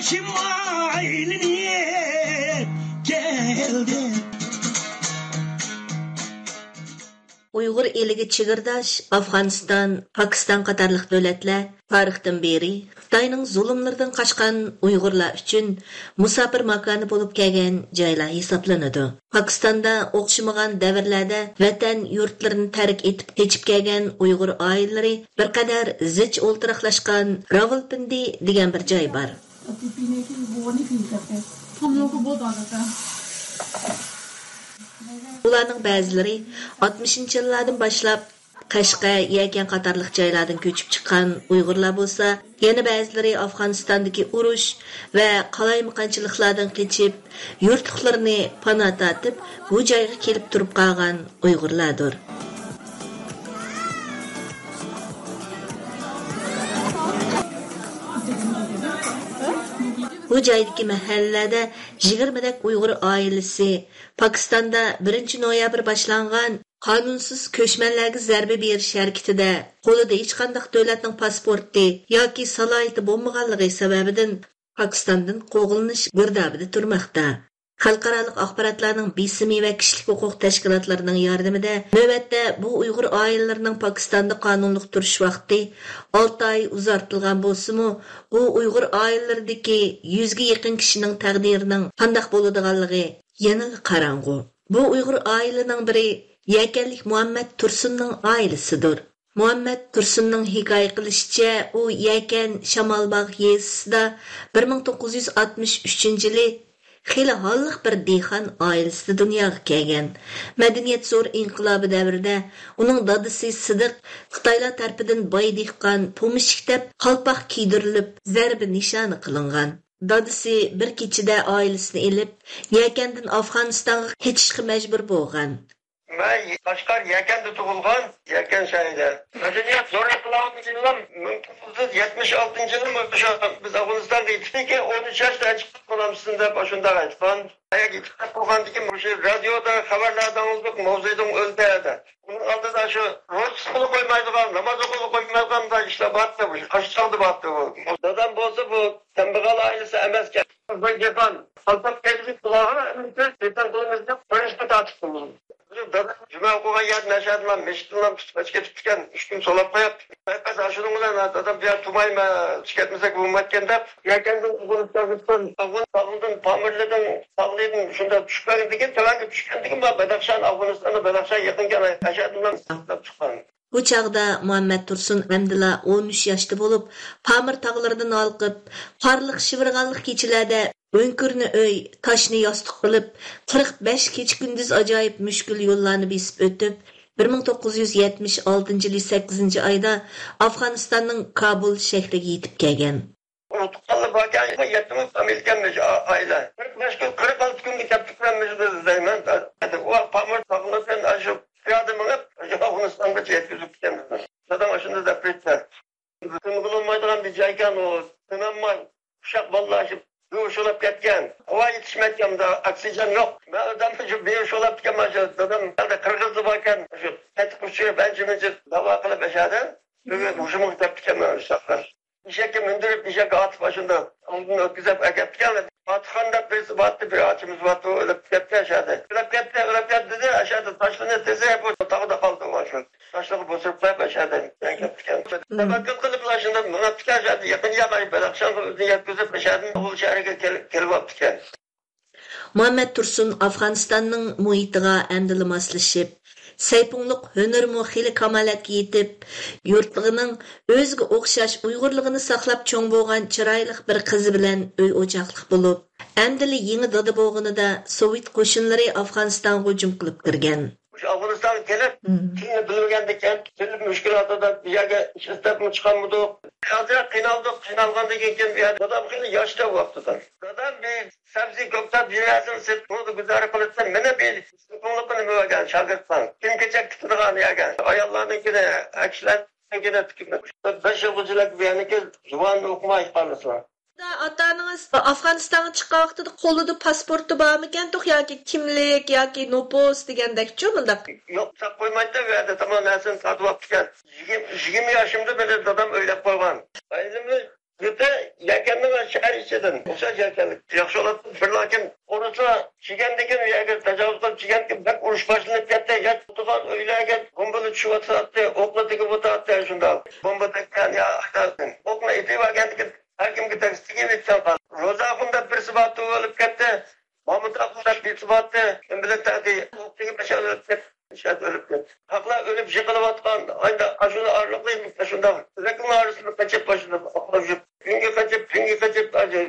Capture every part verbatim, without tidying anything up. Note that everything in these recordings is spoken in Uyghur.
كىم ئايلىنىپ كەلدى؟ ئۇيغۇر ئېلىگە چېگرىداش ئافغانىستان، پاكىستان قاتارلىق دۆلەتلەر تارىختىن بېرى خىتاينىڭ زۇلۇملىرىدىن قاچقان ئۇيغۇرلار ئۈچۈن مۇساپىر ماكانى بولۇپ كەلگەن جايلار ھېسابلىنىدۇ. پاكىستاندا ئوخشىمىغان دەۋرلەردە ۋەتەن يۇرتلىرىنى تەرك ئېتىپ قېچىپ كەلگەن ئۇيغۇر ئائىلىلىرى بىر قەدەر زىچ ئولتۇراقلاشقان راۋالپىندى دېگەن بىر جاي بار. ئۇلارنىڭ بەزىلىرى ئاتمىشىنچى يىللاردىن باشلاپ قەشقەر، يەكەن قاتارلىق جايلاردىن كۆچۈپ چىققان ئۇيغۇرلار بولسا، يەنە بەزىلىرى ئافغانىستاندىكى ئۇرۇش ۋە قالايمىقانچىلىقلاردىن قېچىپ، يۇرتلۇقلىرىنى پانا تارتىپ، بۇ جايغا كېلىپ تۇرۇپ قالغان ئۇيغۇرلاردۇر. بۇ جايدىكى مەھەللىلەردە يىگىرمىدەك ئۇيغۇر ئائىلىسى پاكىستاندا بىرىنچى نويابىر باشلانغان قانۇنسىز كۆچمەنلەرگە زەربە بېرىش ھەرىكىتىدە قولىدا ھېچقانداق دۆلەتنىڭ پاسپورتى ياكى سالاھىيىتى بولمىغانلىقى سەۋەبىدىن پاكىستاندىن قوغلىنىش گىردابىدا تۇرماقتا. خەلقئارالىق ئاخباراتلارنىڭ بېسىمى ۋە كىشىلىك ھوقۇق تەشكىلاتلىرىنىڭ ياردىمىدە نۆۋەتتە بۇ ئۇيغۇر ئائىلىلىرىنىڭ پاكىستاندا قانۇنلۇق تۇرۇش ۋاقتى ئالتە ئاي ئۇزارتىلغان بولسىمۇ، بۇ ئۇيغۇر ئائىلىلىرىدىكى يۈزگە يېقىن كىشىنىڭ تەقدىرىنىڭ قانداق بولىدىغانلىقى يەنىلا قاراڭغۇ. بۇ ئۇيغۇر ئائىلىنىڭ بىرى يەكەنلىك مۇھەممەت تۇرسۇننىڭ ئائىلىسىدۇر. مۇھەممەت تۇرسۇننىڭ ھېكايە قىلىشىچە، ئۇ يەكەن شامالباغ يېزىسىدا بىر مىڭ توققۇز يۈز ئاتمىش ئۈچىنچى يىلى خېلى ھاللىق بىر دېھقان ئائىلىسىدە دۇنياغا كەلگەن. مەدەنىيەت زور ئىنقىلابى دەۋرىدە ئۇنىڭ دادىسى سىدىق خىتايلار تەرىپىدىن باي دېھقان پومېشچىك دەپ قالپاق كىيدۈرۈلۈپ، زەربە نىشانى قىلىنغان. دادىسى بىر كېچىدە ئائىلىسىنى ئېلىپ، يەكەندىن ئافغانىستانغا قېچىشقا مەجبۇر بولغان. مەن قەشقەر يەكەندە تۇغۇلغان، يەكەن شەھىرىدە. مەدەنىيەت زور ئىنقىلابىدىن كېيىن مىڭ توققۇز يۈز يەتمىش ئالتىنچى يىلى مۇشۇ بىز ئافغانىستانغا يېتىپ كېيىن ئون ئۈچ ياشتا چىقىپ قالامسىز دەپ ئاشۇنداق ئېيتقان. ئاياغ يېتىپ قالغاندىن كېيىن مۇشۇ رادىيودا خەۋەرلەردە ئاڭلىدۇق، ماۋزېدۇڭ ئۆلدى دەپ. ئۇنىڭ ئالدىدا شۇ روزا تۇتقىلى قويمايدىغان، ناماز ئوقۇغىلى قويمايدىغان مۇنداق ئىشلار بارتى، مۇشۇ قاشۇ چاغدا بارتى بۇ. دادام بولسا بۇ كەمبەغەل ئائىلىسى ئەمەسكەن. بىر دېھقان، قالپاق كىيدۈرۈپ بۇلارغا ئۆمىكى دېھقان قولىمىزدا قۇرۇشقا تارتىپ قويدۇم. دادام جۈمە ئوقۇغان يەردىن ئەشەدىن مۇشتىنىڭ تۇتۇپ ئەچىپ كېتىپتىكەن، ئۈچ كۈن سولاپ قويۇپتۇ. پەقەت ئاشۇنىڭ بىلەن دادام بۇ يەردە تۇرمايمەن، چىقىپ كەتمىسەك بولمايدىكەن دەپ، يەكەندىن ئۇيغۇرىستانغا چىققان، ئاغۇن، ئاغۇندىن پامىرلىدىن، تاغلىدىن شۇنداق چۈشۈپ بەرگەندىن كېيىن، تۆۋەنگە چۈشكەندىن كېيىن بۇ بەدەخشان، ئافغانىستاندا بەدەخشان يېقىنكەن، ئەشەدىن سولاپ چىققان. بۇ چاغدا مۇھەممەت تۇرسۇن ئەمدىلا ئون ئۈچ ياشتا بولۇپ، پامىر تاغلىرىدىن ھالقىپ، قارلىق شىۋىرغانلىق كېچىلەردە ئۆڭكۈرنى ئۆي، تاشنى ياستۇق قىلىپ، قىرىق بەش كېچە-كۈندۈز ئاجايىپ مۈشكۈل يوللارنى بېسىپ ئۆتۈپ، بىر مىڭ توققۇز يۈز يەتمىش ئالتىنچى يىلى سەككىزىنچى ئايدا ئافغانىستاننىڭ كابۇل شەھىرىگە يېتىپ كەلگەن. ئۇنتۇپ قالدى باركەن، يەتتە مىڭ فامىلىكەنمىش ئا-، ئائىلە. قىرىق بەش كۈن، قىرىق ئالتە كۈنگە كەپتىكەنمىش بىز دەيمەن. ئۇ پامىر تاغلىرىدىن ئاشۇ پىيادە مېڭىپ، ئاشۇ ئافغانىستانغىچە يەتكۈزۈپ كەلدى. دادام ئاشۇنداق دەپ بېرىپتۇ. تىنغىلى بولمايدىغان بىر جايكەن ئۇ. تىنالماي، ئۇششاق بالىلار شۇ بىھۇش بولاپ كەتكەن. ھاۋا يېتىشمەيدىكەن، ئۇندا ئوكسىگېن يوق. مەن ئادەم شۇ بىھۇش بولاپتىكەن، مانا شۇ دادام ئەلدە قىرغىزلار باركەن، شۇ قېتىق ئۇچۇرۇپ ئەنچە-مۇنچە داۋا قىلىپ ئەشەدە. ھوشۇمغا كەپتىكەن مانا شۇ چاغدا. ئېشەككە مىندۈرۈپ، ئېشەككە ئاتىپ، ئاشۇنداق ئالدىن ئۆتكۈزۈپ ئەكەپتىكەن. ئاتىخان دەپ بىرسى بارتى، بىر ئاچىمىز بارتى، ئۆلۈپ كەتتى ئەشەدە. ئۆلۈپ كەتتى، ئۆلۈپ كەتتى دېدى، ئەشەدە تاشلىنى تېزىپ، بۇ تاغدا قالدى ئۇ شۇ. تاشلىققا بوسۇرۇپ قويۇپ ئەشەدە كەپتىكەن. تەۋەككۈل قىلىپ، ئاشۇنداق مېڭىپتىكەن، ئەشەدە يېقىن ياقا بەدەخشانغا ئۆزىنى يەتكۈزۈپ، ئەشەدىن ئوغۇل شەھىرىگە كېل-، كېلىۋاپتىكەن. مۇھەممەد تۇرسۇن ئافغانىستاننىڭ مۇھىتىغا ئەمدىلا ماسلىشىپ، سەيپۇڭلۇق ھۈنىرىمۇ خېلى كامالەتكە يېتىپ، يۇرتلۇقىنىڭ ئۆزىگە ئوخشاش ئۇيغۇرلۇقىنى ساقلاپ چوڭ بولغان چىرايلىق بىر قىزى بىلەن ئۆي ئوچاقلىق بولۇپ، ئەمدىلا يېڭى دادا بولغىنىدا سوۋېت قوشۇنلىرى ئافغانىستانغا ھۇجۇم قىلىپ كىرگەن. مۇشۇ ئافغانىستانغا كېلىپ، مم. تىلنى بىلمىگەندىكىن، تىل مۈشكۈلاتىدا بۇ يەرگە ئىش ئىزدەپمۇ چىقالمىدۇق. ئازراق قىينالدۇق، قىينالغاندىن كېيىن، كېيىن بۇ يەردە دادام خېلى ياشتا ۋاقتىدا. دادام بىر سەۋزى كۆكتات بىر نەرسىنى سېتىپ، بۇنىڭدا گۇزارە قىلىدىكەن. مېنى بىر سېپىڭلىقنى بەرگەن شاگىرتلار. كىيىم-كېچەك تىكىدىغان يەرگە. ئاياللارنىڭكىنى، ئەكىشلەرنىڭكىنى تىكىمەن. بەش يىلغىچىلىك بۇ يەرنىڭكى زۇۋانىنى ئوقۇماي قالىسىلەر. ئاتا-ئانىڭىز ئافغانىستانغا چىققان ۋاقتىدا قولىدا پاسپورتى بارمىكەن، ياكى كىملىك ياكى نوپۇس دېگەندەكچۇ مۇنداق؟ يوق، ساقلاپ قويمايتتى، ئۇ يەردە تامام نەرسىنى تارتىۋاپتىكەن. يىگىرمە، يىگىرمە ياشىمدا مېنى دادام ئۆيلەپ قويغان. ئايلىمنى يېتى، يەكەننىڭ شەھەر ئىچىدىن ئوخشاش يەكەنلىك. ياخشى بولاتتى. بىر لېكىن ئورۇسلار چىگەندىكىن، يەرگە تاجاۋۇز قىلىپ چىگەندىكىن بەك ئۇرۇش باشلىنىپ كەتتى. يات تۇرغان ئۆيلەرگە بومبىلار چۈشۈۋاتاتتى، ئوقلار تېگىۋاتاتتى شۇنداق. بومبا تەگكەن يا ئوقنى ئېتىۋەرگەندىكىن ھەر كىمگە تەگسە تېگىۋېتىدىكەن قالدى. روزا ئاخۇن دەپ بىرسى بار، تۇغۇلۇپ كەتتى. مامۇت ئاخۇن دەپ بىرسى بارتى. شۇنىڭ بىلەن تەڭ ئوق تېگىپ بەشەر ئۆلۈپ كەتتى. بىشەر ئۆلۈپ كەتتى. خەقلەر ئۆلۈپ يىقىلىۋاتقان، ئايدا ئاشۇنى ئارىلىقلايمىز شۇنداق. يۈرەكنىڭ ئارىسىدا قېچىپ باشلىدى ئوقلاپ يۈرۈپ. كۈنگە قېچىپ، كۈنگە قېچىپ،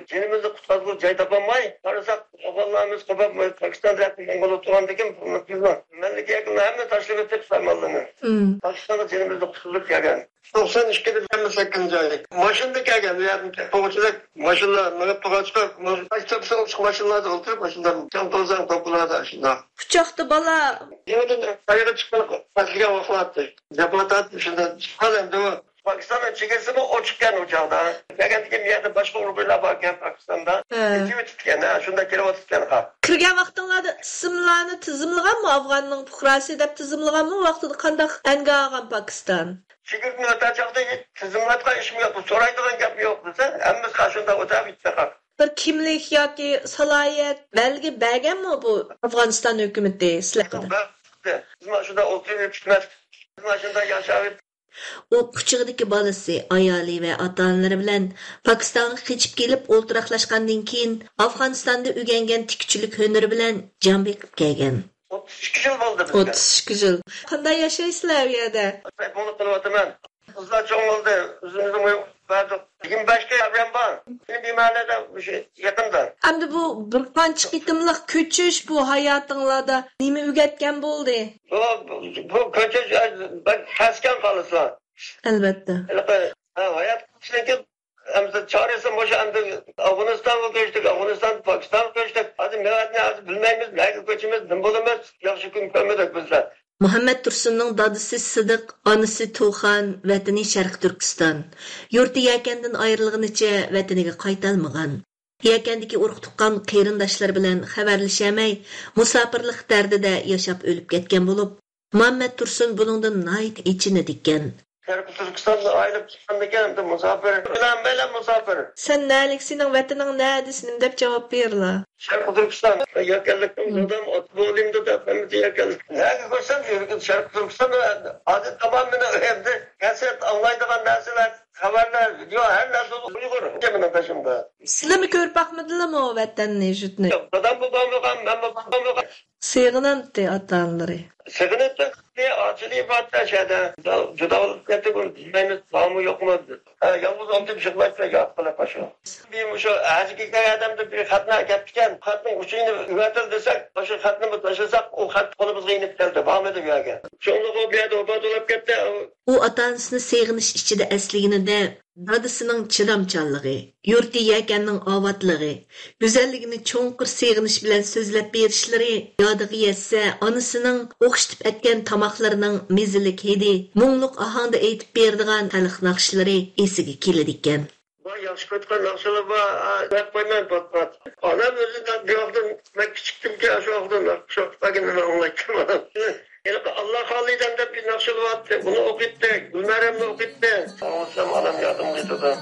جېنىمىزنى قۇتقۇزغۇچ جاي تاپالماي قارىساق، ئافغانلارمىز قوپۇپ، پاكىستان تەرەپتىن مەڭگۈلۈپ تۇرغاندىكىن، مەملىكەتنى ھەممە تاشلىۋېتىپ سايمانلىنى. مم. پاكىستانغا جېنىمىزنى قۇتقۇزۇپ كەلگەن. توقسان ئىككىدە يىگىرمە سەككىزىنچى ئاي. ماشىنىدا كەلگەن، بۇ يەردىن توغۇچىلىك ماشىنىلار مېڭىپ تۇرغاچقا، ماشىنىلاردا ئولتۇرۇپ، ماشىنىلار چاڭ توزان توپىلاردا شۇنداق. قۇچاقتا بالا. يېڭىدىن سايىغا چىققان، پەسلىگەن ۋاقىتلار ئاتتى. جاپا تارتىپ شۇنداق چىققان ئەمدى ئۇ. پاكىستاننىڭ چېگرىسىمۇ ئوچۇقكەن ئۇ چاغدا. دېگەندىكىن، بۇ يەردە باشقا ئۇيغۇرلار باركەن پاكىستاندا. ھە. كېتىۋېتىپتىكەن، ھە، شۇنداق كېلىۋاتىدىكەن، ھە. كىرگەن ۋاقتىڭلاردا ئىسىملارنى تىزىملىغانمۇ؟ ئافغاننىڭ پۇقراسى دەپ تىزىملىغانمۇ؟ ۋاقتىدا قانداق ئەنگە ئالغان پاكىستان؟ چېگرىدىن ئۆتەر چاغدا ھېچ تىزىملايدىغان ئىشمۇ يوق، سورايدىغان گەپمۇ يوق دېسە، ھەممىسى قاچۇنداق ئۆتەپ كېتىدىغان. بىر كىملىك ياكى سالاھىيەت بەلگە بەرگەنمۇ بۇ ئافغانىستان ھۆكۈمىتى سىلەرگە؟ بىز مانا شۇنداق ئولتۇرۇپ يۈرۈشمەس، بىز مانا شۇنداق ياشاۋېتىپ. ئۇ قۇچىقىدىكى بالىسى، ئايالى ۋە ئاتا-ئانىلىرى بىلەن پاكىستانغا قېچىپ كېلىپ ئولتۇراقلاشقاندىن كېيىن، ئافغانىستاندا ئۆگەنگەن تىككۈچىلىك ھۈنىرى بىلەن جان بېقىپ كەلگەن. ئوتتۇز ئىككى يىل بولدى بىزگە. ئوتتۇز ئىككى يىل. قانداق ياشايسىلەر ئۇ يەردە؟ بەك مۇڭلۇق قىلىۋاتىمەن. قىزلار چوڭ بولدى، ئۆزىمىزنى بەردۇق. يىگىرمە بەشكە ئەۋرەم بار. بىمەھەللىدە مۇشۇ يېقىندا. ئەمدى بۇ بىر قانچە قېتىملىق كۆچۈش بۇ ھاياتىڭلاردا نېمە ئۆگەتكەن بولدى؟ بۇ، بۇ كۆچۈش بەك تەسكەن قالىسىلا. ئەلۋەتتە. ھېلىقى، ھە، ھايات قېلىشتىن كېيىن ئەمدى چارىسى مۇشۇ، ئەمدى ئافغانىستانغا كۆچتۇق، ئافغانىستان، پاكىستانغا كۆچتۇق. ھازىر نۆۋەتنى ھازىر بىلمەيمىز، نەگە كۆچىمىز، نېمە بولىمىز، ياخشى كۈن كۆرمىدۇق بىزلەر. مۇھەممەد تۇرسۇننىڭ دادىسى سىدىق، ئانىسى تۇخان، ۋەتىنى شەرقىي تۈركىستان. يۇرتى يەكەندىن ئايرىلغىنىچە ۋەتىنىگە قايتالمىغان. يەكەندىكى ئۇرۇق-تۇغقان، قېرىنداشلىرى بىلەن خەۋەرلىشەلمەي، مۇساپىرلىق دەردىدە ياشاپ ئۆلۈپ كەتكەن بولۇپ، مۇھەممەد تۇرسۇن بۇنىڭدىن ناھايىتى ئېچىنىدىكەن. شەرقىي تۈركىستاندىن ئايرىلىپ چىققاندىكىن، ئەمدى مۇساپىر. بىلەن بىلەن مۇساپىر. سەن نەلىك، سېنىڭ ۋەتىنىڭ نەدە، نېمە دەپ جاۋاب بېرىلا؟ شەرقىي تۈركىستان. يەكەنلىكتىن دادام ئاتا بولدىم دەپ ھەممىسى يەكەنلىك. نەگە كۆرسەم شەرقىي تۈركىستان، ھازىر تامام مېنىڭ ئۆيۈمدە كاسسېت ئاڭلايدىغان نەرسىلەر، خەۋەرلەر، ۋىدېئو، ھەر نەرسە ئۇيغۇر مېنىڭ بېشىمدا. سىلىمۇ كۆرۈپ باقمىدىلىمۇ ۋەتەننى، يۇرتنى؟ ياق، داداممۇ بارمىغان، مەنمۇ بارمىغان. سېغىناتتى ئاتا-ئانىلىرى. سېغىناتتى، ئاچىلىپ بارتى شەدە. جۇدا بولۇپ كەتتى، بۇنى بىلمەيمىز، بارمۇ يوقمۇ؟ ھە، يالغۇز ئولتۇرۇپ يىغلايتتى، ياق قىلىپ ئاشۇ. بىر مۇشۇ ھەجگە كەلگەن ئادەمدىن بىر خەتنى ئەكەپتىكەن. خەتنىڭ ئۇچىنى ئەۋەتىل دېسەك، ئاشۇ خەتنىمۇ تاشلىساق، ئۇ خەت قولىمىزغا يېنىپ كەلدى، بارمىدى بۇ يەرگە. شۇڭلۇق ئۇ بۇ يەردە ۋاپات بولۇپ كەتتى. ئۇ ئاتا-ئانىسىنى سېغىنىش ئىچىدە ئەسلىگىنىدە، دادىسىنىڭ چىدامچانلىقى، يۇرتى يەكەننىڭ ئاۋاتلىقى، گۈزەللىكىنى چوڭقۇر سېغىنىش بىلەن سۆزلەپ بېرىشلىرى يادىغا يەتسە، ئانىسىنىڭ ئوخشىتىپ ئەتكەن تاماقلىرىنىڭ مېزىلىك ھىدى، مۇڭلۇق ئاھاڭدا ئېيتىپ بېرىدىغان خەلق ناخشىلىرى ئېسىگە كېلىدىكەن. ۋاي، ياخشى كۆرىدىغان ناخشىلار بار، دەپ قويماي پات-پات. ئانام ئۆزى بىر ۋاقىتتا، مەن كىچىكتىمكەن، شۇ ۋاقىتتا ناخشا ئاڭلايتتىم. ھېلىقى ئاللا خالىدەم دەپ بىر ناخشىلار بارتتى، ئۇنى ئوقۇيتتى، گۈلمەرەمنى ئوقۇيتتى. ئاڭلىسام ئانام يادىمغا كېلىدۇ.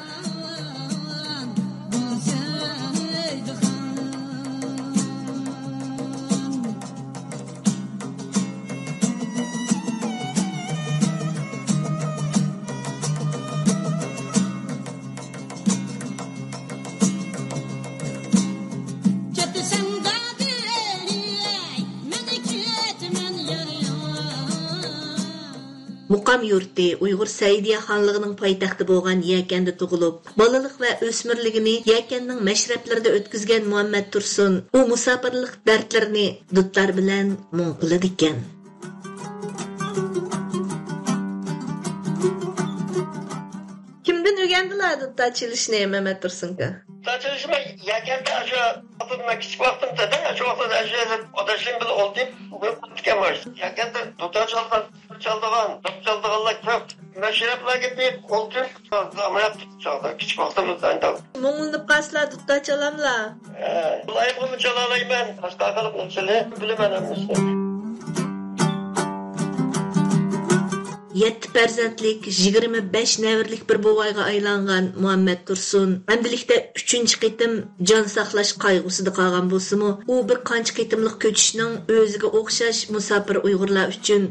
مۇقام يۇرتى، ئۇيغۇر سەئىدىيە خانلىقىنىڭ پايتەختى بولغان يەكەندە تۇغۇلۇپ، بالىلىق ۋە ئۆسمۈرلۈكىنى يەكەننىڭ مەشرەپلىرىدە ئۆتكۈزگەن مۇھەممەد تۇرسۇن، ئۇ مۇساپىرلىق دەردلىرىنى دۇتار بىلەن مۇڭ قىلىدىكەن. كىمدىن ئۆگەندىلا دۇتار چېلىشنى، مەمەت تۇرسۇنكا؟ دۇتار چېلىشنى يەكەندە شۇ ۋاقىتتا، مەن كىچىك ۋاقتىمدا، شۇ ۋاقىتتا شۇ يەردە ئاداشلىرىم بىلەن ئولتۇرۇپ ئويناپ كەتكەنمەن. يەكەندە دۇتار چالغان، چالىدىغان، داپ چالىدىغانلار كۆپ. مەشرەپلەرگە بېرىپ ئولتۇرۇپ، ئاڭلاپ چاغدا، كىچىك ۋاقتىمىزدا ئەمدى. مۇڭلىنىپ قالسىلا دۇتار چالاملا؟ ھە، ئۇلايغىمۇ چالالايمەن، باشقا خەلق ناخشىلىرى بىلىمەن ھەممىسىنى. يەتتە پەرزەنتلىك، يىگىرمە بەش نەۋرىلىك بىر بوۋايغا ئايلانغان مۇھەممەد تۇرسۇن ئەمدىلىكتە ئۈچىنچى قېتىم جان ساقلاش قايغۇسىدا قالغان بولسىمۇ، ئۇ بىر قانچە قېتىملىق كۆچۈشنىڭ ئۆزىگە ئوخشاش مۇساپىر ئۇيغۇرلار ئۈچۈن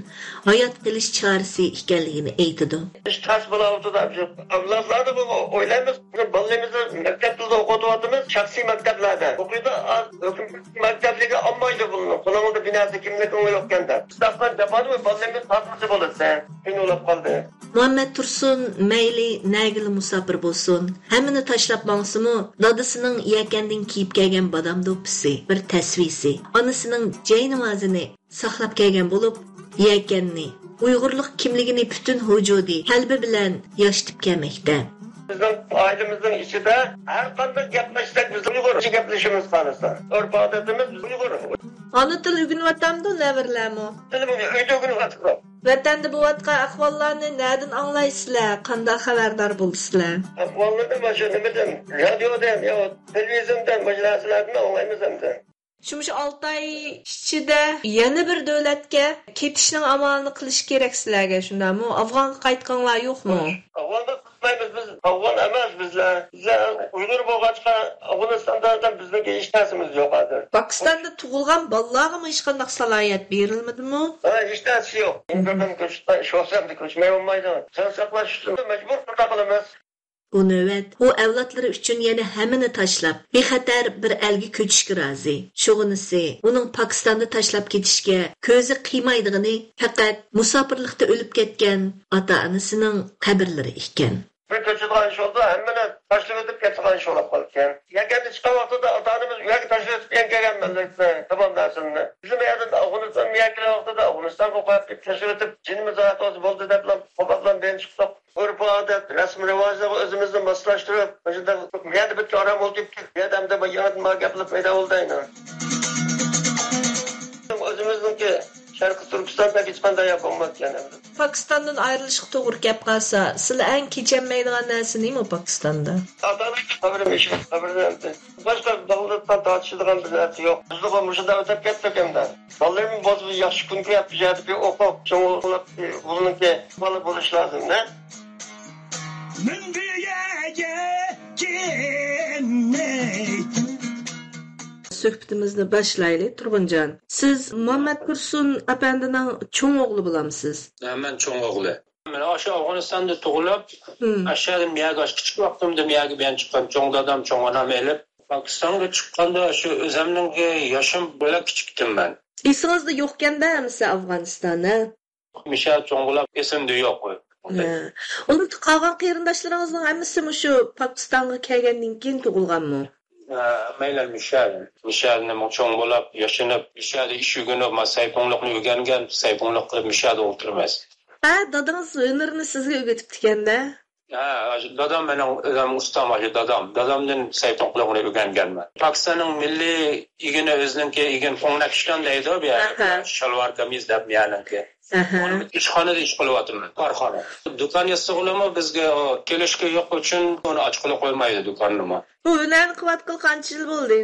ھايات قېلىش چارىسى ئىكەنلىكىنى ئېيتىدۇ. ئىش تەس بولاۋاتىدۇ. ئەۋلادلارنى بۇ ئويلايمىز. بالىلىرىمىزنى مەكتەپلەردە ئوقۇتۇۋاتىمىز، شەخسىي مەكتەپلەردە ئوقۇيدۇ. ئاز ھۆكۈمەت مەكتەپلىرىگە ئالمايدۇ بۇنى. بۇنىڭدا بىناسى كىملىكىڭ يوقكەن دەپ. شۇنداقلا جاپانى بالىلىرىمىز خاتىرىسى بولىدۇ. قىينىلاپ قالدى. مۇھەممەد تۇرسۇن مەيلى نەگىلا مۇساپىر بولسۇن، ھەممىنى تاشلاپ ماڭسىمۇ، دادىسىنىڭ يەكەندىن كىيىپ كەلگەن بادام دوپپىسى، بىر تەسۋىسى، ئانىسىنىڭ جەينىۋازىنى ساقلاپ كەلگەن بولۇپ، يەكەننى، ئۇيغۇرلۇق كىملىكىنى پۈتۈن ۋۇجۇدى، قەلبى بىلەن ياشىتىپ كەلمەكتە. بىزنىڭ ئائىلىمىزنىڭ ئىچىدە ھەر قانداق گەپلەشسەك، بىز ئۇيغۇرچە گەپلىشىمىز خالىسا. ئۆرپ-ئادىتىمىز ئۇيغۇر. ئانا تىل ئۆگىنىۋاتامدۇ نەۋرىلەرمۇ؟ تىلىمىز ئۆيدە ئۆگىنىۋاتىدۇ. ۋەتەندە بولۇۋاتقان ئەھۋاللارنى نەدىن ئاڭلايسىلەر؟ قانداق خەۋەردار بولىسىلەر؟ ئەھۋاللىرىنى مانا شۇ نېمىدىن، رادىيودىن يا تېلېۋىزىيەدىن، مۇشۇ نەرسىلەردىن ئاڭلايمىز ئەمدى. شۇ، مۇشۇ ئالتە ئاي ئىچىدە يەنە بىر دۆلەتكە كېتىشنىڭ ئامالىنى قىلىش كېرەك سىلەرگە، شۇنداقمۇ؟ ئافغانغا قايتقانلار يوقمۇ؟ ئافغانغا قايتمايمىز بىز. ئافغان ئەمەس بىزلەر. بىزلەر ئۇيغۇر بولغاچقا، ئافغانىستاندا بىزنىڭكى ھېچ نەرسىمىز يوق ھازىر. پاكىستاندا تۇغۇلغان بالىلارغىمۇ ھېچقانداق سالاھىيەت بېرىلمىدىمۇ؟ ھە، ھېچ نەرسە يوق. ئىمكان كۆچۈرۈپ، ئىش بولسا ئەمدى كۆچمەي بولمايدۇ. سان ساقلاش ئۈچۈن مەجبۇر بۇنداق قىلىمىز. بۇ نۆۋەت ئۇ ئەۋلادلىرى ئۈچۈن يەنە ھەممىنى تاشلاپ، بىخەتەر بىر ئەلگە كۆچۈشكە رازى. شۇغىنىسى، ئۇنىڭ پاكىستاندا تاشلاپ كېتىشكە كۆزى قىيمايدىغىنى پەقەت مۇساپىرلىقتا ئۆلۈپ كەتكەن ئاتا-ئانىسىنىڭ قەبرىلىرى ئىكەن. بىر كۆچىدىغان ئىش بولسا، ھەممىنى تاشلىۋېتىپ كېتىدىغان ئىش بولۇپ قالىدىكەن. يەكەندە چىققان ۋاقتىدا ئاتا-ئانىمىز ئۇ يەرگە تاشلىۋېتىپ كەلگەن مەللەتنى، تامام نەرسىنى. بىزمۇ ئۇ يەردىن ئافغانىستان، يەكەندە چىققان ۋاقتىدا ئافغانىستانغا قويۇپ كېتىپ تاشلىۋېتىپ، جېنىمىز راھەت بولسا بولدى دەپلا، قوپاپلا بىرىنچى چىقتۇق. ئۆرپ-ئادەت، رەسىم-رىۋاجلارغا ئۆزىمىزنى ماسلاشتۇرۇپ، مۇشۇنداق بۇ يەردە بىر ئارام ئولتۇرۇپ كېتىپ، بۇ يەردە ئەمدى بۇ يېڭىدىن مانا گەپلەپ پەيدا بولدى ئەينى. ئۆزىمىزنىڭكى شەرقىي تۈركىستاندا ھېچقانداق يەر بولمايدىكەن ئەمدى. پاكىستاندىن ئايرىلىشقا توغرا كەپ قالسا، سىلەر ئەڭ كېچەلمەيدىغان نەرسە نېمە پاكىستاندا؟ ئاتا-ئانىنىڭكى قەبرە مۇشۇ، قەبرىدە ئەمدى. باشقا داغلىققا تارتىشىدىغان بىر نەرسە يوق. بىزنىڭ مۇشۇنداق ئۆتۈپ كەتتۇق ئەمدى. بالىلىرىمىز بولسا بىر ياخشى كۈنگە يەپ، بۇ يەردە بىر ئوقۇپ، چوڭ بولۇپ، بۇنىڭكى بالا بولۇش لازىم، نە؟ مەن بۇ يەرگە كەلمەي. سۆھبىتىمىزنى باشلايلى، تۇرغۇنجان. سىز مۇھەممەد تۇرسۇن ئەپەندىنىڭ چوڭ ئوغلى بولامسىز؟ ھە، مەن چوڭ ئوغلى. مەن ئاشۇ ئافغانىستاندا تۇغۇلۇپ، مم. ئاشۇ يەردىن مۇيەرگە ئاشۇ كىچىك ۋاقتىمدا مۇيەرگە بىلەن چىققان چوڭ دادام، چوڭ ئانام ئېلىپ، پاكىستانغا چىققاندا شۇ ئۆزەمنىڭكى ياشىم بەك كىچىكتىم مەن. ئېسىڭىزدە يوقكەن-دە ئەمىسە ئافغانىستان، ھە؟ مۇشۇ يەردە چوڭ بولۇپ، ئېسىمدە يوق. ھە. ئۇنىڭ قالغان قېرىنداشلىرىڭىزنىڭ ھەممىسى مۇشۇ پاكىستانغا كەلگەندىن كېيىن تۇغۇلغانمۇ؟ ھە، ھەممەيلەن مۇشۇ يەردە. مۇشۇ يەردە چوڭ بولۇپ، ياشىنىپ، مۇشۇ يەردە ئىش ئۆگىنىپ، مانا سەيپۇڭلۇقنى ئۆگەنگەن، سەيپۇڭلۇق قىلىپ مۇشۇ يەردە ئولتۇرىمىز. ھە، دادىڭىز ھۈنىرىنى سىزگە ئۆگىتىپتىكەن-دە. ھە، دادام مېنىڭ ئۆزۈم ئۇستام، ئاشۇ دادام. دادامدىن سەيپۇڭلۇقنى ئۆگەنگەنمەن. پاكىستاننىڭ مىللىي ئىگىنى ئۆزىنىڭكى ئىگىن فوڭنەكشىكان دەيدۇ، بۇ يەر. ئەھە. شالۋار كەمىز دەپ مېنىڭكى. ئەھە. ئۇنى ئىشخانىدا ئىش قىلىۋاتىمەن، كارخانا. دۇكان ياسىغىلىمۇ بىزگە ئۇ كېلىشكى يوق ئۈچۈن ئۇنى ئاچقىلى قويمايدۇ دۇكاننىمۇ. بۇ ھۈنەرنى قىلىۋاتقىلى قانچە يىل بولدى؟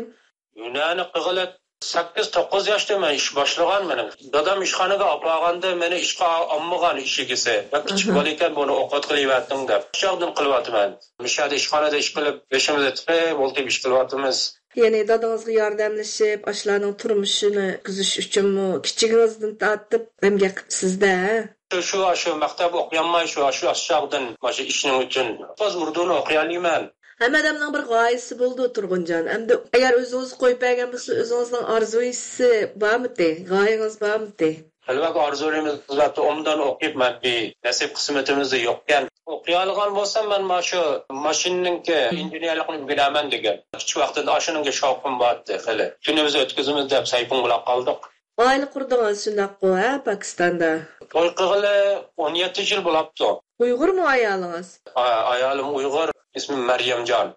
ھۈنەرنى قىلغىلى سەككىز، توققۇز ياشتا مەن ئىش باشلىغان مېنىڭ. دادام ئىشخانىغا ئاپارغاندا مېنى ئىشقا ئالمىغان ئىش ئىگىسى. بەك كىچىك بالا ئىكەن، بۇنى ئوقۇتقىلى يىۋەتتىڭ دەپ. شۇ چاغدىن قىلىۋاتىمەن. مۇشۇ يەردە ئىشخانىدا ئىش قىلىپ، بېشىمىزدا تېخى بولتىپ ئىش قىلىۋاتىمىز. يەنى دادىڭىزغا ياردەملىشىپ، ئاشۇلارنىڭ تۇرمۇشىنى ئۆتكۈزۈش ئۈچۈنمۇ كىچىكىڭىزدىن تارتىپ ئەمگەك قىپسىز-دە، ھە؟ شۇ، شۇ، شۇ مەكتەپ ئوقۇيالماي، شۇ، شۇ، شۇ چاغدىن مانا شۇ ئىشنىڭ ئۈچۈن. ھازىر ئۇردۇنى ئوقۇيالىمەن. ھەممە ئادەمنىڭ بىر غايىسى بولىدۇ، تۇرغۇنجان. ئەمدى ئەگەر ئۆزىڭىزگە قويۇپ بەرگەن بولسا، ئۆزىڭىزنىڭ ئارزۇيىسى بارمىدى؟ غايىڭىز بارمىدى؟ خېلى بەك ئارزۇلىرىمىز بولاتتى، ئوبدان ئوقۇيۇپ، مەن بىر نەسىپ قىسمىتىمىزدە يوقكەن. ئوقۇيالىغان بولسام، مەن مانا شۇ ماشىنىنىڭكى ئىنژېنېرلىقىنى ئۆگىنەمەن دېگەن. كىچىك ۋاقتىدا ئاشۇنىڭغا شاۋقۇم بارتتى خېلى. كۈنىمىزنى ئۆتكۈزىمىز دەپ سەيپۇڭ بىلەن قالدۇق. ئائىلە قۇردىڭىز شۇنداققۇ، ھە، پاكىستاندا؟ توي قىلغىلى ئون يەتتە يىل بولاپتۇ. ئۇيغۇرمۇ ئايالىڭىز؟ ئا-، ئايالىم ئۇيغۇر، ئىسمى مەريەمجان.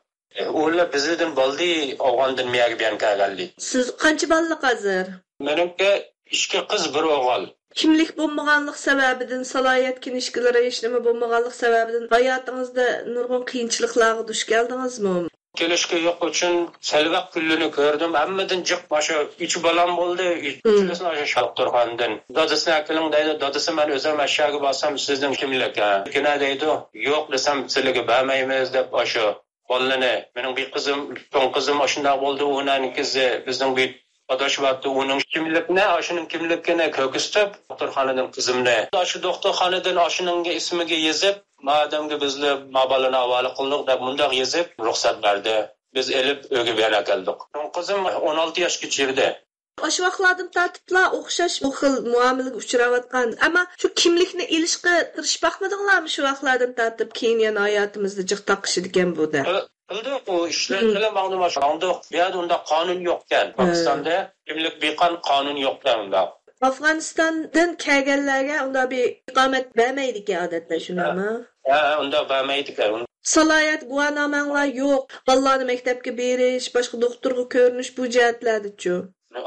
ئۇلار بىزدىن بالدى ئافغاندىن مۇيەرگە بىيان كەلگەنلىك. سىز قانچە بالىلىق ھازىر؟ مېنىڭكى ئىككى قىز، بىر ئوغۇل. كىملىك بولمىغانلىق سەۋەبىدىن، سالاھىيەت كىنىشكىلىرى ھېچنېمە بولمىغانلىق سەۋەبىدىن ھاياتىڭىزدا نۇرغۇن قىيىنچىلىقلارغا دۇچ كەلدىڭىزمۇ؟ كېلىشكە يوق ئۈچۈن سەلۋەق كۈنلىرىنى كۆردۈم. ھەممىدىن جىق ماشۇ ئۈچ بالام بولدى. ئۈچىسىنى ئاشۇ دوختۇرخانىدىن. دادىسىنى ئەكىلىڭ دەيدۇ. دادىسى مەن ئۆزۈم ئەشياگە بارسام سىزنىڭ كىملىك؟ ھە. كىنە دەيدۇ. يوق دېسەم سىلىگە بەرمەيمىز دەپ ئاشۇ بالىنى. مېنىڭ بىر قىزىم، چوڭ قىزىم ئاشۇنداق بولدى. ئۇنىڭ كىزى بىزنىڭ بىر ئاداش بارتى. ئۇنىڭ كىملىكىنى، ئاشۇنىڭ كىملىكىنى كۆرسىتىپ دوختۇرخانىدىن قىزىمنى. ئاشۇ دوختۇرخانىدىن ئاشۇنىڭ ئىسمىگە يېزىپ، ما ئادەمگە بىزلەر ما بالىنى ھاۋالە قىلدۇق دەپ مۇنداق يېزىپ رۇخسەت بەردى. بىز ئېلىپ ئۆيگە بىر يەنە كەلدۇق. چوڭ قىزىم ئون ئالتە ياشقا چىردى. ئاشۇ ۋاقىتلاردىن تارتىپلا ئوخشاش بۇ خىل مۇئامىلىگە ئۇچراۋاتقان. ئەمما شۇ كىملىكنى ئېلىشقا تىرىشىپ باقمىدىڭلارمۇ شۇ ۋاقىتلاردىن تارتىپ؟ كېيىن يەنە ھاياتىمىزدا جىق تاقىشىدىكەن بۇ دەپ. قىل-، قىلدۇق ئۇ ئىشلارنى، ماڭدۇق. بۇ يەردە ئۇنداق قانۇن يوقكەن. پاكىستاندا كىملىك بىقان قانۇن يوقكەن ئۇنداق. ئافغانىستاندىن كەلگەنلەرگە ئۇنداق بىر ئىقامەت بەرمەيدىكەن ئادەتتە، شۇنداقمۇ؟ ھە، ھە، ئۇنداق بەرمەيدىكەن. سالاھىيەت گۇۋاھنامەڭلار يوق، بالىلارنى مەكتەپكە بېرىش، باشقا دوختۇرغا كۆرۈنۈش، بۇ جەھەتلەردىچۇ؟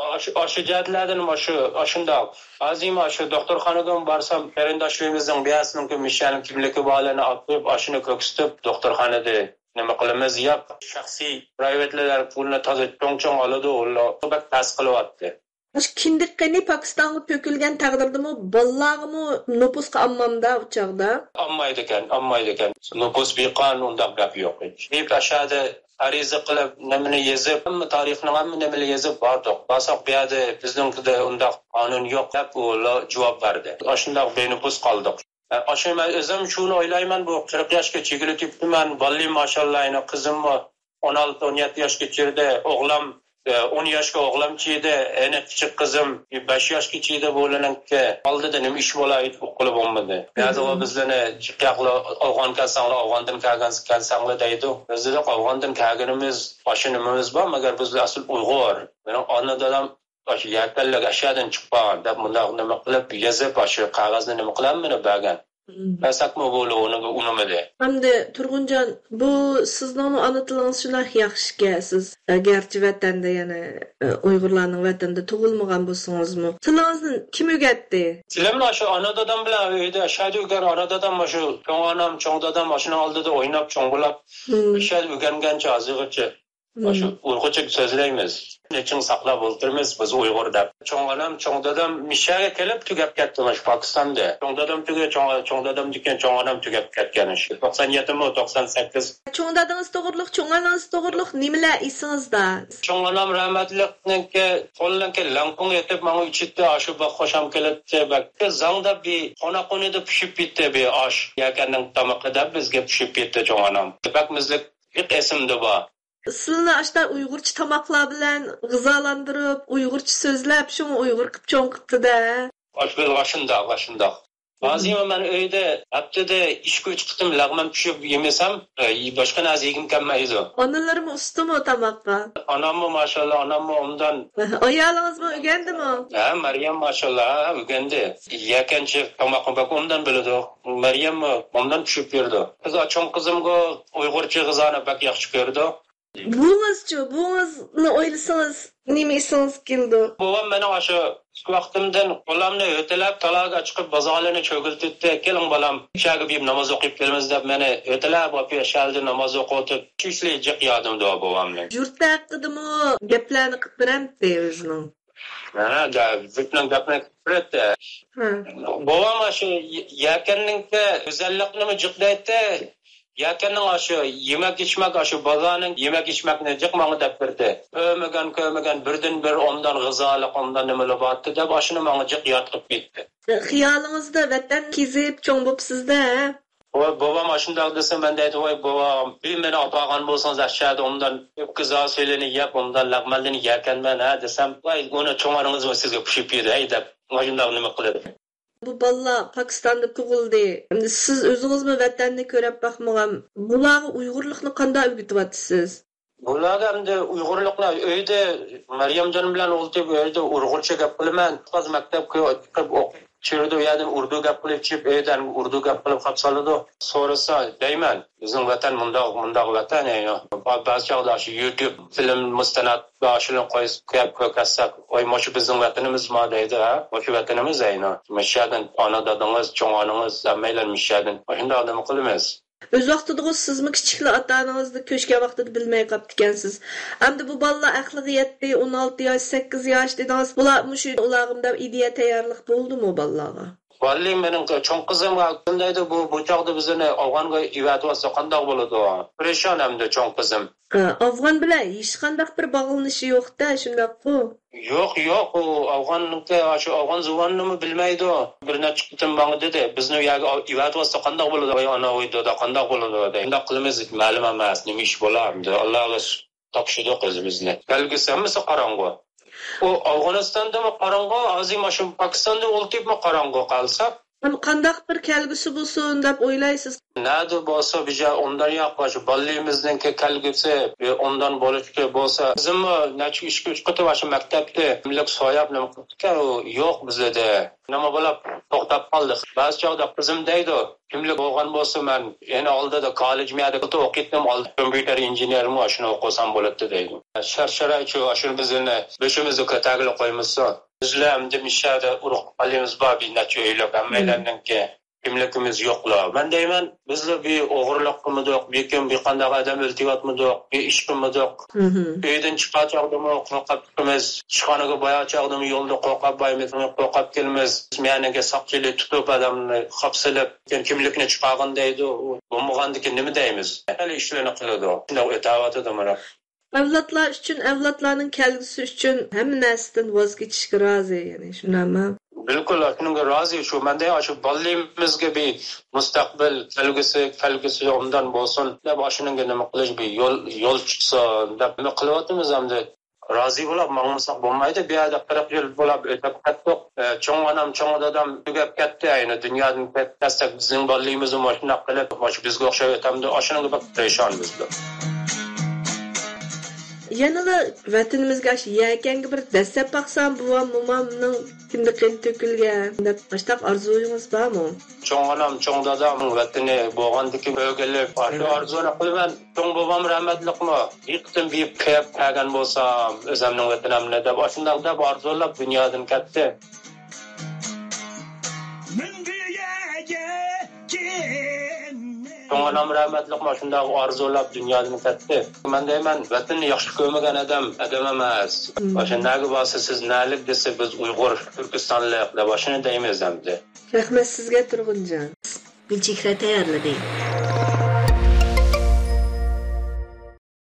ئاشۇ، ئاشۇ جەھەتلەردىن ئاشۇ، ئاشۇنداق. ھازىر ئاشۇ دوختۇرخانىدىن بارسام، قېرىنداشلىرىمىزنىڭ بىرەرسىنىڭكى مىشەنىڭ كىملىكى بارلىرىنى ئاپىرىپ، ئاشۇنى كۆرسىتىپ، دوختۇرخانىدا نېمە قىلىمىز؟ ياق، شەخسىي پرايۋېتلار پۇلنى تازا چوڭ-چوڭ ئالىدۇ، ئۇلار بەك تەس قىلىۋاتتى. مۇشۇ كىندىك قېنى پاكىستانغا تۆكۈلگەن تەقدىردىمۇ بالىلارغىمۇ نوپۇسقا ئالمامدا ئۇ چاغدا؟ ئالمايدىكەن، ئالمايدىكەن. نوپۇس بىقان، ئۇنداق گەپ يوق. ھېچ ئەشەدە ئەرىزە قىلىپ، نېمىنى يېزىپ، ھەممە تارىخنىڭ ھەممە نېمىنى يېزىپ باردۇق. بارساق بۇ يەردە بىزنىڭكىدە ئۇنداق قانۇن يوق دەپ ئۇلار جاۋاب بەردى. ئاشۇنداق بىنوپۇس قالدۇق. ئاشۇ مەن ئۆزۈم شۇنى ئويلايمەن، بۇ قىرىق ياشقا چىگىلىتىپتىمەن، بالىم ماشاللا، يەنە قىزىممۇ ئون ئالتە، ئون يەتتە ياشقا كىردى، ئوغلام، ئون ياشقا ئوغلام چىدى، يەنە كىچىك قىزىم بەش ياشقا چىدى، بۇلىنىڭكى ئالدىدا نېمە ئىش بولا، ھېچ ئۇققىلى بولمىدى. بەزى ۋاقىت بىزلەرنى جىقياقلا ئافغان كەلسەڭلار، ئافغاندىن كەلگەنسىلەر دەيدۇ. بىز دېدۇق، ئافغاندىن كەلگىنىمىز، ئاشۇ نېمىمىز بار، مەگەر بىز ئەسلى ئۇيغۇر. مېنىڭ ئانا دادام ئاشۇ يەكەنلىك ئەشيادىن چىققان دەپ مۇنداق نېمە قىلىپ يېزىپ، ئاشۇ قەغەزنى نېمە قىلىپ مېنى بەرگەن. بەرسەكمۇ بۇ ئۇنىڭغا ئۇنىمىدى. ئەمدى تۇرغۇنجان، بۇ سىزنىڭمۇ ئانا تىلىڭىز شۇنداق ياخشىكەن، سىز، ئە، گەرچە ۋەتەندە، يەنى، ئە، ئۇيغۇرلارنىڭ ۋەتىنىدە تۇغۇلمىغان بولسىڭىزمۇ، تىلىڭىزنى كىم ئۆگەتتى؟ تىلىمنى ئاشۇ ئانا دادام بىلەن ئۆيدە ئەشەدە ئۆگەن، ئانا دادام ئاشۇ چوڭ ئانام، چوڭ دادام ئاشۇنىڭ ئالدىدا ئويناپ چوڭ بولاپ، ئەشەدە ئۆگەنگەنچە ھازىرغىچە. ماشۇ ئۇيغۇرچە سۆزلەيمىز. نېچىڭ ساقلاپ ئولتۇرىمىز بىز ئۇيغۇر دەپ. چوڭ ئانام، چوڭ دادام مىشەگە كېلىپ تۈگەپ كەتتى ماشۇ پاكىستاندا. چوڭ دادام تۈگە، چوڭ، چوڭ دادامدىكىن چوڭ ئانام تۈگەپ كەتكەن شۇ. توقسان يەتتىمۇ، توقسان سەككىز. چوڭ دادىڭىز توغرۇلۇق، چوڭ ئانىڭىز توغرۇلۇق نېمىلەر ئېسىڭىزدە؟ چوڭ ئانام رەھمەتلىكنىڭكى قولىنىڭكى لەڭپۇڭ ئېتىپ ماڭا ئىچىتتى، ئاشۇ بەك خۇشام كېلەتتى. بەك زاڭدا بىر قوناق ئۇنىدا پىشىپ يېتتى بىر ئاش. يەكەننىڭ تامىقى دەپ بىزگە پىشىپ يېتتى چوڭ ئانام. بەك مىزلىق ئېسىمدە بار. سىلىنى ئاشتا ئۇيغۇرچە تاماقلار بىلەن غىزالاندۇرۇپ، ئۇيغۇرچە سۆزلەپ، شۇڭا ئۇيغۇر قىپ چوڭ قىپتۇ-دە. ئاش-، ئاشۇنداق، ئاشۇنداق. ھازىرمۇ مەن ئۆيدە ھەپتىدە ئىككى-ئۈچ قېتىم لەغمەن پىشۇرۇپ يېمىسەم، ئە، باشقا نەرسە يېگۈم كەلمەيدۇ. ئانىلىرىمۇ ئۇستىمۇ تاماققا؟ ئاناممۇ، ماشاللا، ئاناممۇ ئوبدان. ئايالىڭىزمۇ ئۆگەندىمۇ؟ ھە، مەريەم، ماشاللا، ھە، ئۆگەندى. يەكەنچى تاماقنى بەك ئوبدان بىلىدۇ. مەريەممۇ ئوبدان پىشۇرۇپ بېرىدۇ. قىز، چوڭ قىزىمغۇ ئۇيغۇرچە غىزانى بەك ياخشى كۆرىدۇ. بوۋىڭىزچۇ؟ بوۋىڭىزنى ئويلىسىڭىز، نېمە ئېسىڭىزگە كېلىدۇ؟ بوۋام مېنىڭ ئاشۇ كىچىك ۋاقتىمدىن بالامنى ھۆتىلەپ، تالاغا چىقىپ، بازارلارنى چۆگىلىتەتتى. «كېلىڭ، بالام، شەھەرگە بېرىپ ناماز ئوقۇپ كېلىمىز» دەپ، مېنى ھۆتىلەپ ئاپىرىپ، شەھەردە ناماز ئوقۇتۇپ، شۇ ئىشلار جىق يادىمدا بوۋامنىڭ. يۇرت ھەققىدىمۇ گەپلەرنى قىلىپ بېرەمتى ئۆزىنىڭ؟ ھە، گە-، يۇرتنىڭ گەپىنى قىلىپ بېرەتتى. ھە. بوۋام ئاشۇ يە-، يەكەننىڭكى گۈزەللىكىنىمۇ جىق دەيتتى. يەكەننىڭ ئاشۇ يېمەك-ئىچمەك، ئاشۇ بالىلارنىڭ يېمەك-ئىچمەكنى جىق ماڭا دەپ بېرىدى. كۆرمىگەن، كۆرمىگەن، بىردىنبىر ئوبدان غىزالىق، ئوبدان نېمىلەر بارتتى دەپ، ئاشۇنى ماڭا جىق ياد قىلىپ كەتتى. خىيالىڭىزدا ۋەتەن كېزىپ چوڭ بوپسىز-دە، ھە؟ ۋاي، بوۋام ئاشۇنداق دېسە، مەن دەيدۇ، ۋاي، بوۋام، بىر مېنى ئاپارغان بولسىڭىز ئەشەدە، ئوبدان ئۆپكە زاسىلىنى يەپ، ئوبدان لەغمەنلىرىنى يەكەنمەن، ھە، دېسەم، ۋاي، ئۇنى چوڭ ئانىڭىزمۇ سىزگە پىشىپ بېرىدۇ، ھەي، دەپ، مۇشۇنداق نېمە قىلىدۇ. بۇ بالىلار پاكىستاندا تۇغۇلدى. ئەمدى سىز ئۆزىڭىزمۇ ۋەتەننى كۆرۈپ باقمىغان. بۇلارغا ئۇيغۇرلۇقنى قانداق ئۆگىتىۋاتىسىز؟ بۇلارغا ئەمدى ئۇيغۇرلۇقنى ئۆيدە مەريەمجان بىلەن ئولتۇرۇپ ئۆيدە ئۇيغۇرچە گەپ قىلىمەن. قىز مەكتەپكە چىقىپ ئوقۇپ چۈشۈرىدۇ، يەنى ئۇردۇ گەپ قىلىپ چىقىپ ئۆيدە ئۇردۇ گەپ قىلىپ قاپ سالىدۇ. سورىسا دەيمەن، بىزنىڭ ۋەتەن مۇنداق، مۇنداق ۋەتەن، ئەينۇ. بە-، بەزى چاغدا شۇ يۇتۇب فىلىم مۇستەنات شۇنى قويۇپ كۆرسەتسەك، ۋاي، مۇشۇ بىزنىڭ ۋەتىنىمىزما دەيدۇ، ھە؟ مۇشۇ ۋەتىنىمىز، ئەينۇ. مۇشۇ يەردىن ئانا دادىڭىز، چوڭ ئانىڭىز، ھەممەيلەن مۇشۇ يەردىن. مۇشۇنداق نېمە قىلىمىز؟ ئۆز ۋاقتىدىغۇ سىزمۇ كىچىكلا ئاتا-ئانىڭىزنى كۆچكەن ۋاقتىدا بىلمەي قاپتىكەنسىز. ئەمدى بۇ بالىلار ئەقلىگە يەتتى، ئون ئالتە ياش، سەككىز ياش دېدىڭىز. بۇلار مۇشۇ ئۇلارغا مۇنداق ئىدىيە تەييارلىق بولدىمۇ بالىلارغا؟ ۋاللى مېنىڭ چوڭ قىزىمغا كىم دەيدۇ، بۇ، بۇ چاغدا بىزنى ئافغانغا ئېۋەتىۋاتسا قانداق بولىدۇ؟ پەرىشان ئەمدى چوڭ قىزىم. ئە، ئافغان بىلەن ھېچقانداق بىر باغلىنىشى يوق-دە، شۇنداققۇ؟ يوق، يوق، ئۇ ئافغاننىڭكى، شۇ ئافغان زۇۋانىنىمۇ بىلمەيدۇ. بىر نەچچە قېتىم ماڭا دېدى، بىزنى ئۇ يەرگە ئېۋەتىۋاتسا قانداق بولىدۇ؟ ۋاي ئانا، ۋاي دادا، قانداق بولىدۇ دەي. شۇنداق قىلىمىز، مەلۇم ئەمەس، نېمە ئىش بولار ئەمدى. ئاللاغا تاپشۇردۇق ئۆزىمىزنى. كەلگۈسى ھەممىسى قاراڭغۇ. ئۇ ئافغانىستاندىمۇ قاراڭغۇ، ھازىر مانا شۇ پاكىستاندا ئولتۇرۇپمۇ قاراڭغۇ قالسا. ھەم قانداق بىر كەلگۈسى بولسۇن دەپ ئويلايسىز؟ نەدە بولسا بىر ئۇندان ياق، شۇ بالىلىرىمىزنىڭكى كەلگۈسى بىر ئۇندان بولۇشى بولسا، بىزمۇ نەچچە ئىككى ئۈچ قېتىم شۇ مەكتەپتە كىملىك سوراپ نېمە قىلدۇق ئۇ يوق بىزدە. نېمە بولاپ توختاپ قالدۇق. بەزى چاغدا قىزىم دەيدۇ، كىملىك بولغان بولسا، مەن يەنە ئالدىدا كاللېج مەيدە ئوقۇيتتىم، ئالدى كومپيۇتېر ئىنژېنېرىمۇ ئاشۇنى ئوقۇسام بولاتتى دەيدۇ. شەرت شارائىت شۇ، ئاشۇنى بىزنى بېشىمىزدا كۆتەرگىلى قويمىسۇن. بىزلەر ئەمدى مۇشۇ يەردە ئۇرۇق بالىمىز بار، بىر نەچچە ئۆيلۈك، ھەممەيلەننىڭكى كىملىكىمىز يوقلا. مەن دەيمەن، بىزلا بىر ئوغرىلىق قىلمىدۇق، بىر كىم بىر قانداق ئادەم ئۆلتۈرۈۋاتمىدۇق، بىر ئىش قىلمىدۇق. ئۆيدىن چىقار چاغدىمۇ قورقۇپ چىقىمىز، ئىشخانىغا بايار چاغدىمۇ يولدا قورقۇپ بايمىز، قورقۇپ كېلىمىز. مەنىگە ساقچىلار تۇتۇپ، ئادەمنى قاپسىلىپ، كىملىكنى چىقارغىن دەيدۇ. بولمىغاندىكىن نېمە دەيمىز؟ خېلى ئىشلارنى قىلىدۇ. شۇنداق ئۆتەۋاتىدۇ مانا. ئەۋلادلار ئۈچۈن، ئەۋلادلارنىڭ كەلگۈسى ئۈچۈن ھەممە نەرسىدىن ۋاز كېچىشكە رازى، يەنى، شۇنداقمۇ؟ بىلكۈل، شۇنىڭغا رازى. شۇ مەندە شۇ بالىلىرىمىزغا بىر مۇستەقبىل، كەلگۈسى، كەلگۈسى ئوبدان بولسۇن دەپ، شۇنىڭغا نېمە قىلىش، بىر يول، يول چىقسۇن دەپ نېمە قىلىۋاتىمىز ئەمدى. رازى بولاپ ماڭمىساق بولمايدۇ. بۇ يەردە قىرىق يىل بولاپ ئۆتۈپ كەتتۇق. ئە، چوڭ ئانام، چوڭ دادام تۈگەپ كەتتى. ئەينى دۇنيادىن كەتسەك، بىزنىڭ بالىلىرىمىزمۇ مۇشۇنداق قىلىپ، مۇشۇ بىزگە ئوخشاپ ئۆتەمدۇ؟ ئاشۇنىڭغا بەك پەرىشان بىزدە. يەنىلا ۋەتىنىمىزگە ئاشۇ يەكەنگە بىر دەسسەپ باقسام، بوۋام، مومامنىڭ كىندىكىنى تۆكۈلگەن دەپ، ئاشتاق ئارزۇيىڭىز بارمۇ؟ چوڭ ئانام، چوڭ دادام ۋەتىنى بولغاندىكى ئۆگىلىپ، ئاشۇ ئارزۇنى قىلىمەن. چوڭ بوۋام رەھمەتلىكمۇ بىر قېتىم بېرىپ كېلىپ كەلگەن بولسام، ئۆزەمنىڭ ۋەتىنىمنى دەپ، ئاشۇنداق دەپ ئارزۇلاپ دۇنيادىن كەتتى. چوڭ ئانام رەھمەتلىكمۇ شۇنداق ئارزۇلاپ دۇنيادىن كەتتى. مەن دەيمەن، ۋەتىننى ياخشى كۆرمىگەن ئادەم ئادەم ئەمەس. ئاشۇ نەگە بارسا، سىز نەلىك دېسە، بىز ئۇيغۇر، تۈركىستانلىق دەپ ئاشۇنى دەيمىز ئەمدى. رەھمەت سىزگە، تۇرغۇنجان. گۈلچېھرە تەييارلىدى.